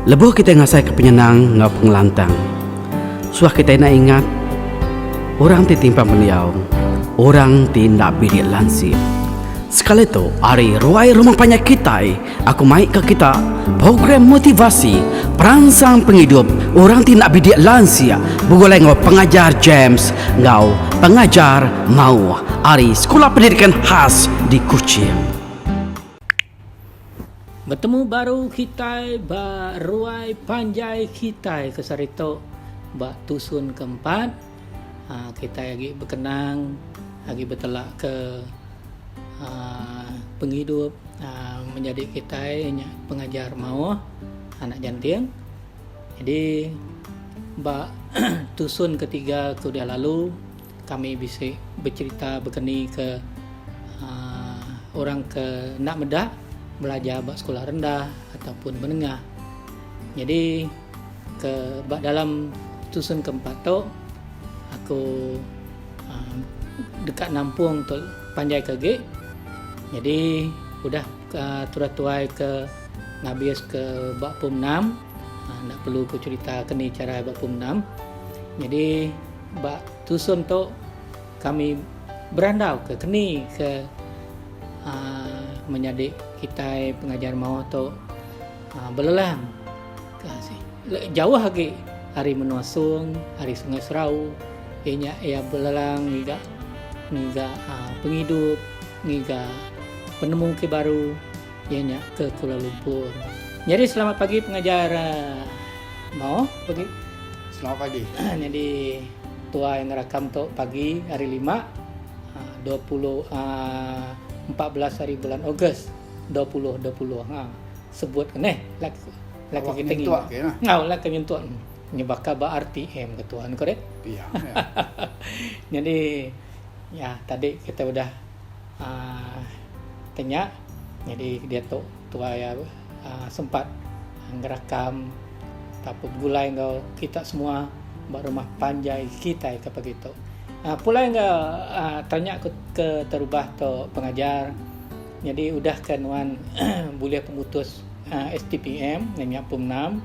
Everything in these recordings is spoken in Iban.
Lebuh kitai ngasaika penyenang enggau pengelantang, suah kitai enda ingat orang ti timpang pendiau, orang ti enda bidik lansik. Sekali tu, ari ruai rumah panjai kitai, aku mai ka kita program motivasi peransang pengidup orang ti enda bidik lansik begulai enggau Pengajar James enggau Pengajar Mauh ari Sekula Pendidikan Khas di Kuching. Betemu baru kitai ba ruai panjai kitai ke saritu ba tusun ke empat aaa kitai agi bekenang agi betela ke aaa pengidup aaa menyadi kitai nya pengajar mauh anak janting. Jadi ba tusun ke tiga ke udah lalu Kami bisi becherita bekeni ke orang ke enda meda belajar ba sekolah rendah ataupun menengah. Nyadi ke ba dalam tusun ke empat tu aku uhh deka nampung tu panjai ke agi. Nyadi udah tudah tuai ke ngabis ke ba pom enam enda perlu ku cherita ke ni chara ba pom enam. Nyadi Ba tusun tu kami berandau ke keni ke aaa menyadi kitai pengajar maoh tu aaa belelang jauh agi ari menua Song ari Sungai Serau iya nya iya belelang ngiga ngiga aaa pengidup ngiga penemu ke baru iya nya ke Kuala Lumpur. Nyadi selamat pagi pengajar maoh pagi. Selamat pagi. Nyadi tuai ngerakam tu pagi hari lima 20 14 hari bulan Ogos 2020 ha sebut ke neh lak lak kita ngintuk ngau lak nyentuk nya baka ba RTM ke tuan ko deh. Pia. Nyadi ya tadi kita udah uhh tanya nyadi diatu tuai sempat ngerakam tauka begulai enggau kita semua ba rumah panjai kitai ke pagi tu. uhh Pulai enggau uhh tanya ku ke terubah tu pengajar nyadi udah ke nuan bulih pemutus uhh STPM nya pum enam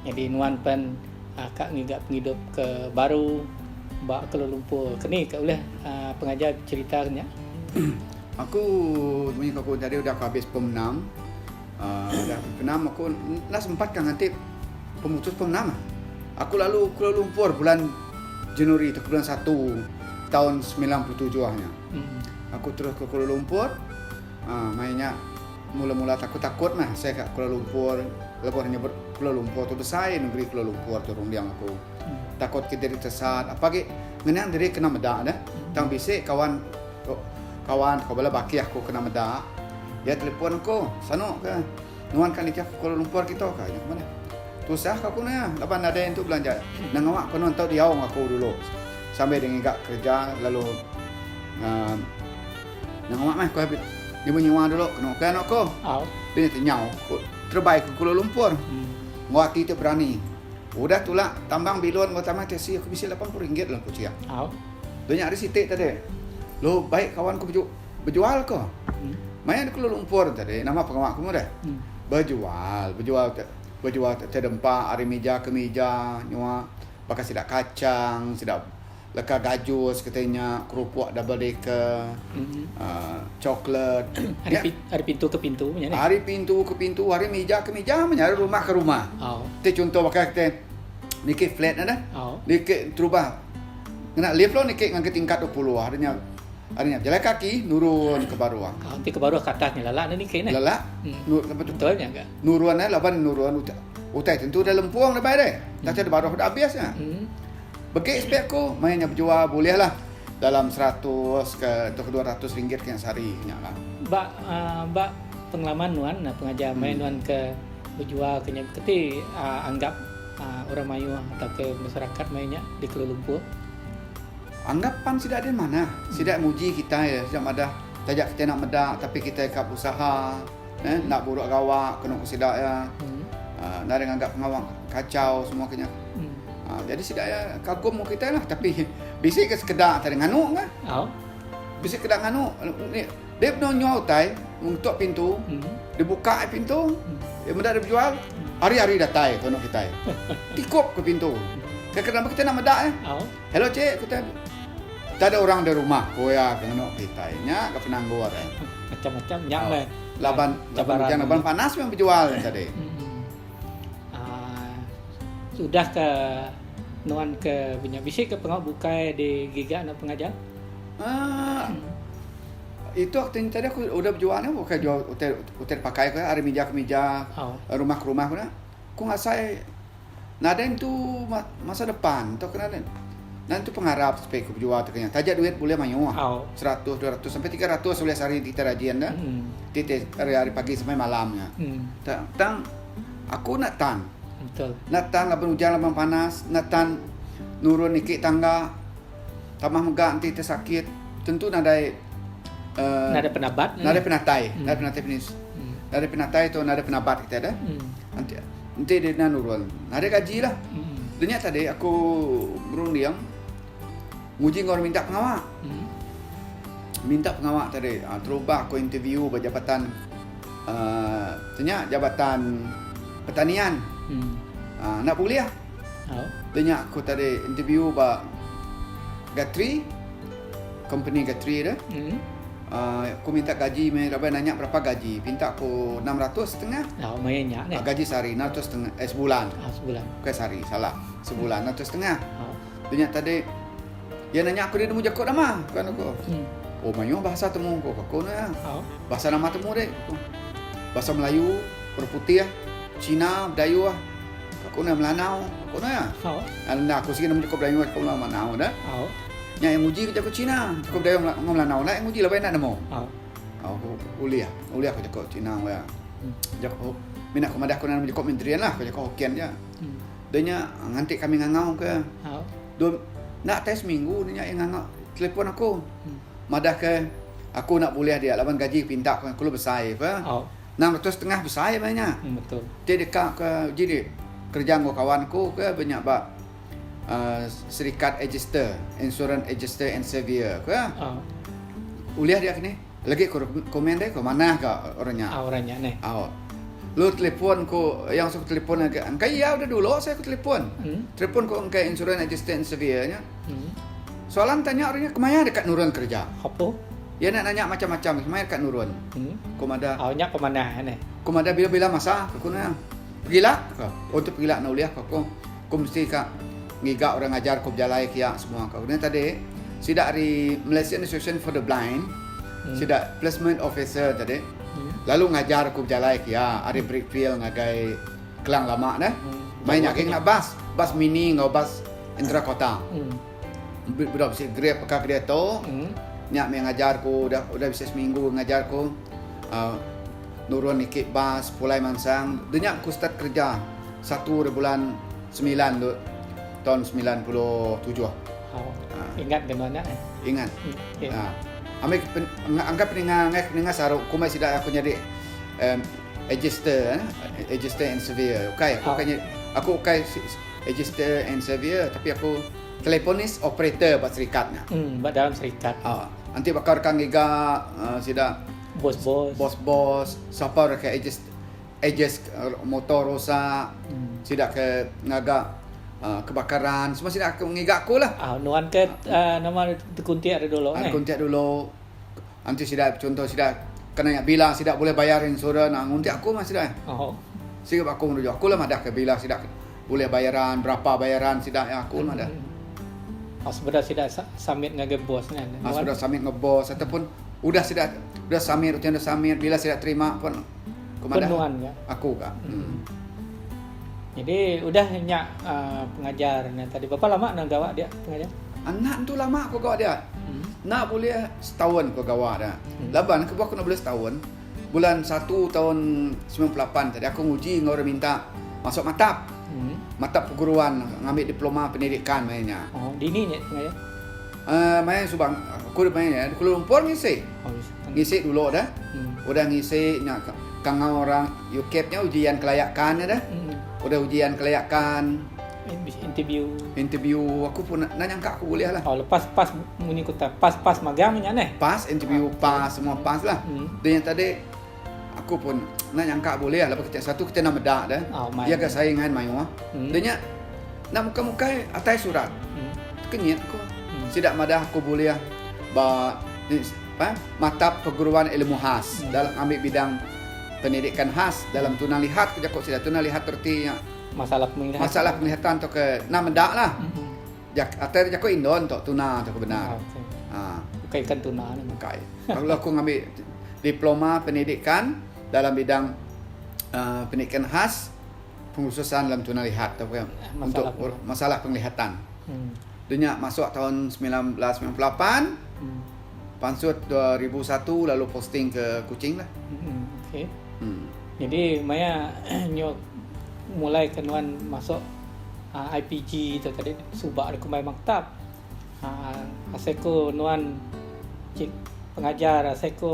nyadi nuan pen uhh ka ngiga pengidup ke baru ba Kuala Lumpur. Keni ka ulih uhh pengajar cherita nya. Aku munyi ku aku tadi udah aku habis pom enam uhh udah pom enam aku enda sempat ka nganti pemutus pom enam. Aku lalu Kuala Lumpur bulan Januari tauka bulan satu taun 97 nya. Aku terus ke Kuala Lumpur uhh maya nya mula-mula takut-takut meh asai ka Kuala Lumpur lebuh nyebut Kuala Lumpur tu besai negeri Kuala Lumpur tu runding aku. Takut ke diri tesat apa agi ngenang diri kena meda deh tang bisi kawan Tu kawan ko bala bakih aku kena meda iya telefon aku sanu ke nuan ka nitih aku Kuala Lumpur kitu ka nya ku madah. Tusah ka aku neh laban nadai entu belanja. Nang ngawa ko nuan tau diau enggau aku dulu sambil deh ngiga kereja lalu uhh nang ngawa meh ku nyebut nyiwa dulu kenu ke anu aku. Deh nya nyau terebai ke Kuala Lumpur enggau ati ti berani. Udah tulak tambang bilun enggau tambang taxi aku bisi 80 ringgit lalu ku chia. Dua nya hari siti tadi lu baik kawan ku beju bejual ko. Maya ne Kuala Lumpur tadi nama pengawa ku meh deh. Bejual bejual te bejual te dempa ari mija ke mija nyua baka sida kachang sida leka gajus kete nya kerupuk double decker uhh coklat. Ari pintu ke pintu nya neh. Ari pintu ke pintu ari mija ke mija meh nya ari rumah ke rumah. Ti chunto baka kite niki flat ne deh. Niki terubah. Ngena lift lo niki ngagai tingkat 20 ari nya ari nya bejalai kaki nurun ke baruh. Ah enti ke baruh ke atas nya lelak ne niki neh. Lelak. Hmm. Betul nya ga. Nurun eh laban nurun utai, utai tentu dah lempung dah bai deh. Hmm. Taja baruh dah habis nya. Hmm. Begi sepek aku maya nya bejual bulih lah dalam 100 ke atau ke 200 ringgit ke nya sehari nya lah. Ba uh, ba pengalaman nuan pengajar hmm. maya nuan ke bejual ke nya keti uh, anggap Orang mayuh tauka masyarakat maya nya di Kuala Lumpur. Anggap pan sida din manah. Sida muji kitai sida madah taja kitai enda meda tapi kitai ka berusaha eh enda buruk gawa kenu ku sida iya. Aaa enda deh ngaga pengawa kacau semua ke nya. Aaa jadi sida iya kagum enggau kitai lah tapi bisi ke sekeda tadi nganu ka. Bisi sekeda nganu dia benung nyual utai ngutuk pintu dibuka pintu dia meda dia bejual. Ari-ari datai ku anu kitai. Tikup ke pintu. Ke kenapa kitai enda meda eh. Hello cik ku kitai. Tak ada orang di rumah ku iya ke ngenu kitai. Nya ke penanggul eh. Macam-macam nya meh. Laban laban ujan laban panas meh bejual nya tadi. Aaa udah ke nuan ke nya bisi ke pengawa bukai digiga ne pengajar? Aaa itu aku tadi aku udah bejual ne bukai jual utai utai pakai ke ari mija ke mija rumah ke rumah ku ne. Ku ngasai nadai entu masa depan tu kena ne. Nan tu pengarap sepi ku bejual tu kenya. Taja duit bulih mayuh 100 200 sampai 300 ulih sehari ti kita rajin ne. Ti ti ari ari pagi sampai malam nya. Tang aku enda tan. Enda tan laban ujan laban panas, enda tan nurun niki tangga. Tambah mega enti ti sakit tentu nadai uhh Nadai penabat nadai penatai, nadai penatai penis. Nadai penatai tu nadai penabat kitai deh. Enti enti deh enda nurun nadai gaji lah. Nya nya tadi aku berunding nguji enggau orang minta pengawa. Minta pengawa tadi uhh terubah aku interview ba jabatan uhh ti nya jabatan pertanian uhh enda bulih. Dah nya aku tadi interview ba Guthrie, company Guthrie tu. Uh, aku minta gaji meh laban nanya berapa gaji. Pinta aku 600 setengah. Oh, maya nya neh. Gaji sehari 600 setengah eh sebulan. Ah, sebulan. Bukan sehari, salah. Sebulan 600 setengah. Oh. Dah nya tadi dia nanya aku dia nemu jaku nama kan aku. Hmm. Oh, mayuh bahasa temu aku aku ne. Oh. Bahasa nama temu dek. Bahasa Melayu, Orang Putih, Cina, Bidayuh, Aku enda Melanau, aku enda. Enda aku sigi nemu jaku Bidayuh jaku Melanau dah. Nya yang nguji jaku Cina, jaku Bidayuh enggau Melanau enda yang nguji laban enda nemu. Aku ulih, ulih aku jaku Cina enggau iya. Jaku mina aku madah aku enda nemu jaku Mandarin lah, aku jaku Hokkien aja. Dah nya nganti kami ngangau ke. Dua enda tai seminggu nya iya ngangau telefon aku. Madah ke aku enda bulih dia laban gaji pinta aku kelalu besai ke. 650 besai meh nya. Betul. Ti deka ke uji di kereja enggau kawan aku ke ba nya ba uhh serikat adjuster, insurance adjuster and surveyor ke. Ulih dia kini. Lagi ku komen deh ku manah ga orang nya. Orang nya neh. Au. Lu telefon ku yang suka telefon age engkai iya udah dulu saya ku telefon. Telefon ku engkai insurance adjuster and surveyor nya. Soalan tanya orang nya kemaya deka nurun kereja. Apo? Iya enda nanya macam-macam semaya deka nurun. Ku madah. Au nya pemanah neh. Ku madah bila-bila masa ku neh. Pegila ka. Oh tu pegila enda ulih ku aku. Ku mesti ka ngiga orang ngajar ku bejalai kia semua ka. Nya tadi sida ari Malaysian Association for the Blind sida placement officer tadi lalu ngajar ku bejalai kia ari Brickfield ngagai Kelang Lama neh. Mai nya agi ngena bas, bas mini enggau bas entara kota. Udah bisi grab baka ke diatu nya meh ngajar ku udah udah bisi seminggu ngajar ku uhh nurun niki bas pulai mansang deh nya ku start kerja satu ari bulan semilan tu taun 97. Ingat ke nuan nya eh. Ingat. Uhh ambi angkat peninga angai peninga saru ku meh sida aku nyadi uhh adjuster adjuster and surveyor ukai aku ukai aku ukai Register and surveyor tapi aku teleponist operator ba serikat nya. Hmm, ba dalam serikat. Ha, enti baka reka ngiga uh, sida bos-bos. Bos-bos, sapa reka adjust adjust motor rosak, hmm. sida ke ngaga uh, kebakaran, semua sida ke ngiga aku lah. Ah, nuan ke uh, nama tekuntik ada dulu eh. Tekuntik dulu. Enti sida chunto sida kena nya bila sida boleh bayar insurans ah nguntik aku mah sida. Oh. Sigi ba aku ngereja aku lah madah ke bila sida bulih bayaran berapa bayaran sida ya aku lah madah. Oh sebedau sida submit ngagai bos nya. Ah sebedau submit ngagai bos ataupun udah sida udah submit utai udah submit bila sida terima pun aku madah. Penuan ga. Aku ga. Hmm. Jadi udah nya uh, pengajar nya tadi berapa lama nak gawa dia pengajar? Anak tu lama aku gawa dia. Hmm. Nak boleh setahun aku gawa dia. Hmm. Laban aku aku nak boleh setahun. Bulan 1 tahun 98 tadi aku nguji enggau orang minta masuk matap. Hmm. Matap perguruan ngambil diploma pendidikan mainnya. Oh, dini nya pengajar. Uh, main subang aku main ya, Kuala Lumpur ngisi. Oh, ngisi dulu dah. Hmm. Udah ngisi nya kangau orang UCAP nya ujian kelayakan nya dah. Hmm. Udah ujian kelayakan. Interview. Interview aku pun nak nyangka aku boleh lah. Oh, lepas pas munyi ku pas pas magang nya neh. Pas interview ah. pas semua pas lah. Hmm. Dan yang tadi Aku pun enda nyangka bulih laban kita satu kita enda meda deh. Oh, Iya ga saingan mayuh. Hmm. Dah nya enda mukai-mukai atai surat. Hmm. Tekenyit aku. Hmm. Sida madah aku bulih ba apa matap perguruan ilmu khas hmm. dalam ambil bidang pendidikan khas dalam tuna lihat ku jaku sida tuna lihat reti nya masalah penglihatan masalah penglihatan tu ke enda meda lah. Hmm. Jak atai jaku indon tu tuna tu ke benar. Oh, okay. Ha. Bukan ikan tuna ni. Bukan. Kalau aku ngambil diploma pendidikan dalam bidang uh, pendidikan khas pengkhususan dalam tuna lihat tu masalah untuk masalah penglihatan. Dunya masuk tahun 1998. Pansut 2001 lalu posting ke Kuching lah. Okey. Jadi maya nyo mulai ke nuan masuk IPG tu tadi suba deka mai maktab uhh asai ku nuan cik pengajar asai ku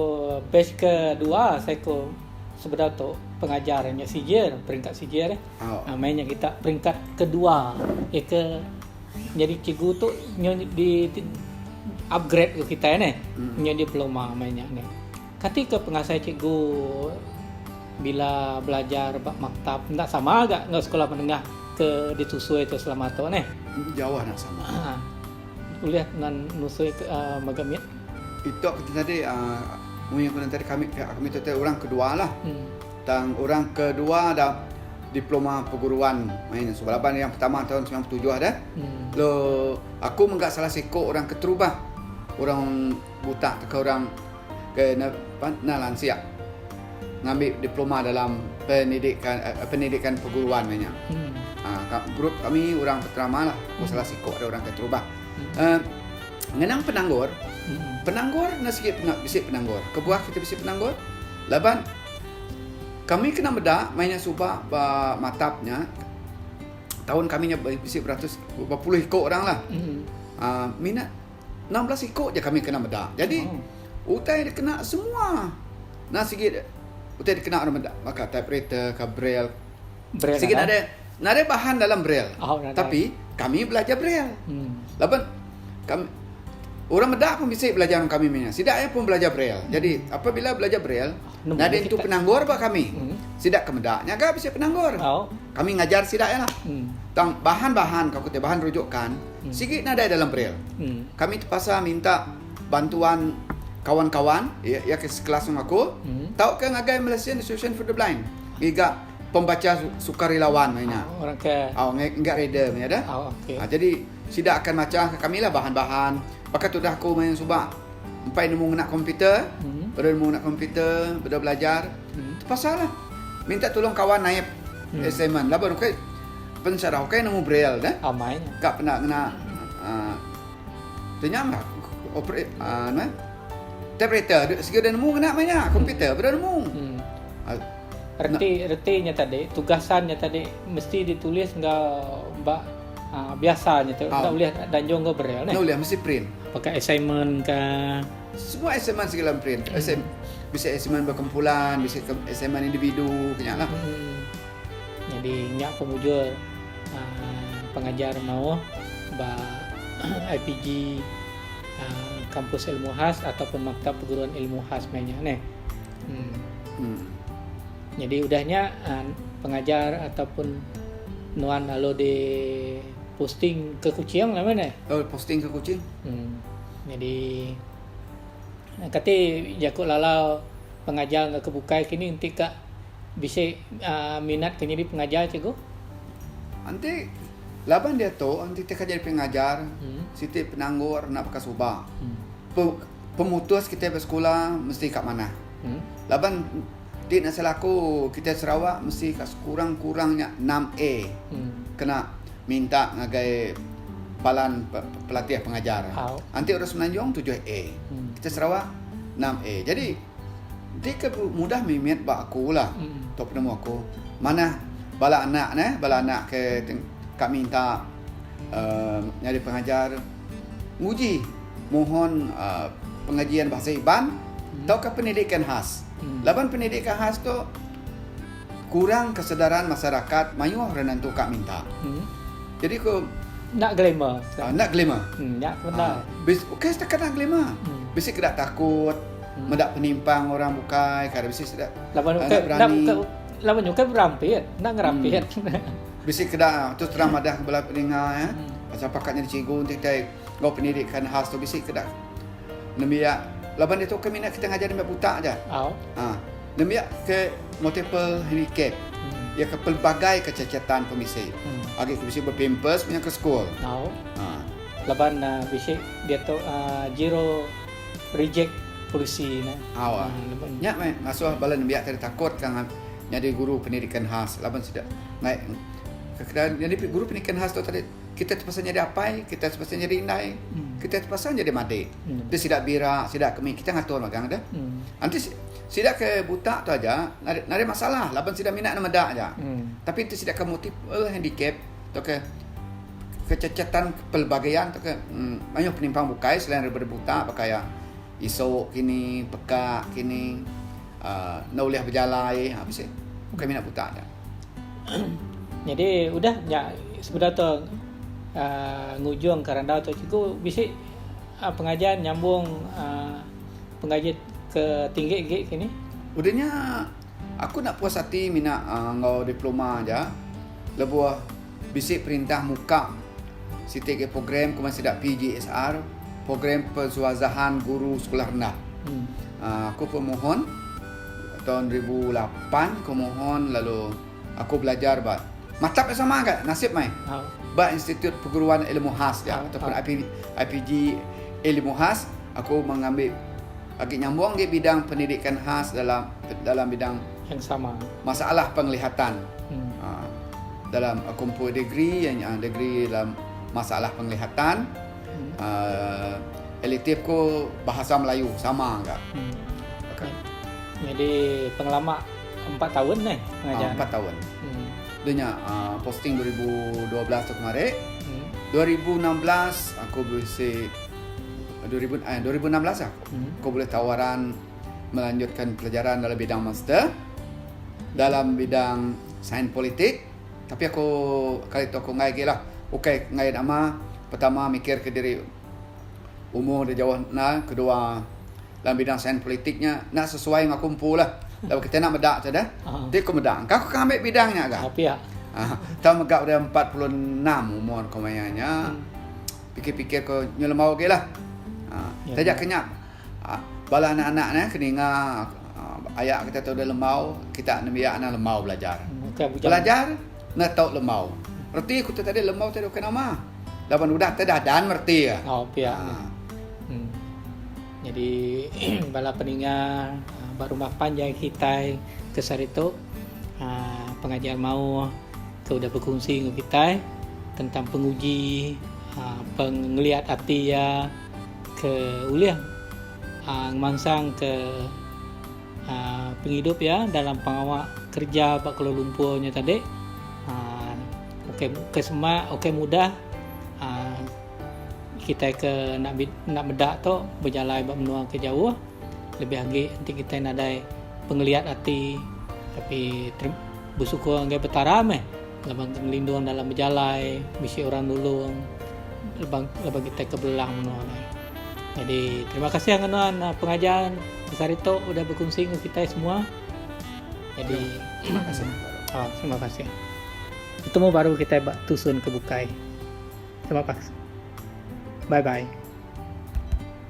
batch ke dua asai ku sebedau tu pengajar nya sijil peringkat sijil eh Oh. Meh nya kita peringkat kedua iya ke nyadi cikgu tu nyu di upgrade ku kitai neh nyu diploma meh nya neh. Kati ke pengasai cikgu bila belajar ba maktab enda sama ga enggau sekolah menengah ke ditusui tu selama tu neh. Jauh enda sama. Haa. Ulih nan nusui ke mega mit. Itu ke tadi aaa mung ku tadi kami kami tu tadi orang kedua lah. Tang orang kedua da diploma perguruan main suba laban yang pertama tahun 97 deh. Lalu aku mega salah siku orang keterubah orang buta tauka orang ke enda lansik ngambi diploma dalam pendidikan pendidikan perguruan meh nya. Aaa group kami orang pertama lah aku salah siku ari orang keterubah. Aaa ngenang penanggur, penanggur enda sigi bisi penanggur. Kebuah kita bisi penanggur laban kami kena meda meh nya suba ba matap nya taun kami nya bisi beratus bepuluh iku orang lah. Aaa mina 16 iku ja kami kena meda. Jadi utai dikena semua enda sigi utai dikena orang meda baka typewriter ka braille. Braille Sigi nadai. nadai nadai bahan dalam braille. Oh, nadai. Tapi kami belajar braille. Hmm. Laban kami orang meda pun bisi belajar enggau kami menya. Sida iya pun belajar braille. Jadi apabila belajar braille Nemu nadai entu kita. penanggur ba kami. Hmm. Sida ke meda nya ga bisi penanggur. Oh. Kami ngajar sida iya lah. Hmm. Tang bahan-bahan ka ku ti bahan rujukan sigi nadai dalam braille. Kami tepasa minta bantuan kawan-kawan iya iya ke sekelas enggau aku tauka ngagai Malaysian Association for the Blind ngiga pembaca sukarelawan meh nya. Orang ke Au ngiga reader meh nya dah. Au okey. Jadi sida akan macha ke kami lah bahan-bahan baka tudah aku meh suba empai nemu ngena komputer, baru nemu ngena komputer, beda belajar tepasa lah minta tulung kawan naip assignment laban ukai Pensyarah ukai nemu braille deh. Amai nya. Ka penda ngena uhh tu nya mah operate uhh anu eh typewriter sigi udah nemu ngena meh nya komputer pun udah nemu. Reti reti nya tadi tugasan nya tadi mesti ditulis enggau ba uhh biasa nya tu enda ulih danjung enggau braille neh. Enda ulih mesti print. Baka assignment ka. Semua assignment sigi dalam print. Bisi assignment berkumpulan bisi assignment individu ke nya lah. Nyadi nya pemujur uhh pengajar mauh ba IPG uhh Kampus Ilmu Khas ataupun Maktab Perguruan Ilmu Khas meh nya neh. Uhh nyadi udah nya uhh pengajar ataupun nuan lalu di posting ke Kuching lah meh neh. Oh posting ke Kuching. Uhh nyadi kati jaku lalau pengajar enggau ke bukai kini enti ka Bisi minat ke nyadi pengajar cikgu? Enti laban diatu enti ti ka jadi pengajar siti penanggur enda baka suba. Pemutus kitai besekula mesti ka manah. Laban ti enda salah aku kitai Sarawak mesti ka sekurang-kurang nya 6A kena minta ngagai palan pelatih pengajar. Enti orang Semenanjung 7A. Kitai Sarawak 6A. Jadi Enti ke mudah mimit ba aku lah tu penemu aku manah bala anak neh bala anak ke ka minta uhh nyadi pengajar nguji mohon uhh pengajian bahasa Iban tauka pendidikan khas laban pendidikan khas tu kurang kesedaran masyarakat mayuh orang nentu ka minta jadi ku Enda glamour. Enda glamour. Nya ke bendar. Ukai setakat enda glamour. Bisi keda takut. Meda penimpang orang bukai kada bisi sida Laban enda ukai enda berani. ukai laban ukai berampit, enda ngerampit. Bisi keda tu terang madah bala peninga ya. Pasal pakat nyadi cikgu enti kitai enggau pendidikan khas tu bisi keda nembiak laban ditu ke mina kita ngajar nembiak buta aja. Au. Ha nembiak ke multiple handicap iya ke pelbagai kecacatan pemisi. Agi ke bisi bepampers menya ke school. Au. Ha. Laban bisi diatu zero reject polisi ne. Au. Nya meh ngasuh bala nembiak tadi takut ka nyadi guru pendidikan khas laban sida ngai kekeda nyadi guru pendidikan khas tu tadi kita terpaksa nyadi apai, kita terpaksa nyadi indai, kita terpaksa nyadi madik. Ti sida bira, sida kemi kita ngatur magang deh. Enti sida ke buta tu aja nadai masalah laban sida mina ne meda aja. Tapi enti sida ke multiple handicap tauka kecacatan kepelbagaian tauka mayuh penimpang bukai selain daripada buta baka iya isu kini, peka kini uhh enda ulih bejalai uhh bisi bukai mina buta aja. Nyadi udah nya sebedau tu uhh ngujung ka randau tu cikgu bisi uhh pengajar nyambung uhh pengaji ke tinggi agi kini. Udah nya aku enda puas ati mina uhh enggau diploma aja lebuh Bisi perintah muka siti agi program kuma sida PGSR, Program Pensuazahan Guru Sekolah Rendah. Aku pun mohon taun 2008 aku mohon lalu aku belajar ba matap sama ga nasib meh ba Institut Perguruan Ilmu Khas dia ataupun IPG Ilmu Khas aku mengambil agi nyambung agi bidang pendidikan khas dalam dalam bidang yang sama masalah penglihatan. Dalam kumpul degree iya nya degree dalam masalah penglihatan uhh elektif ku bahasa Melayu sama ga. Nyadi pengelama empat taun neh pengajar. Empat taun. Dah nya uhh posting 2012 tu kemari. 2016 aku bisi 2016 aku aku bulih tawaran melanjutkan pelajaran dalam bidang master dalam bidang Sains politik tapi aku kali tu aku enggai agi lah ukai enggai nama pertama mikir ke diri umur da jauh enda kedua dalam bidang sains politik nya enda sesuai enggau aku empu lah laban kita enda meda tu deh ti ku meda engka aku ambi bidang nya ga uhh tau mega udah 46 umur ku maya nya pikir pikir ku nyu lembau agi lah uhh taja ke nya Bala anak-anak ne ke ninga aya kita tu udah lembau, kita nembiak ne lembau belajar. Belajar ne tau lembau. Reti ku tu tadi lembau tadi bukan nama. Laban udah te dah dan mereti iya. Oh pia. Hmm. Jadi bala peninga ba rumah panjai kitai ke sehari tu pengajar Mauh ke udah bekunsi enggau kitai tentang penguji pengeliat ati iya ke ulih ngemansang ke pengidup iya dalam pengawa kereja ba Kuala Lumpur nya tadi uhh ukai ukai semak ukai mudah uhh kitai ke enda enda meda tu bejalai ba menua ke jauh lebih agi enti kitai nadai pengeliat ati tapi besyukur ngagai Petara meh laban ngelindung dalam bejalai bisi orang nulung laban laban kitai ke belelang menua ne. Jadi terima kasih ngan nuan pengajar besar itu udah berkongsi enggau kitai semua. Jadi terima kasih. Oh, terima kasih. Betemu baru kitai ba tusun ke bukai. Terima kasih. Bye bye.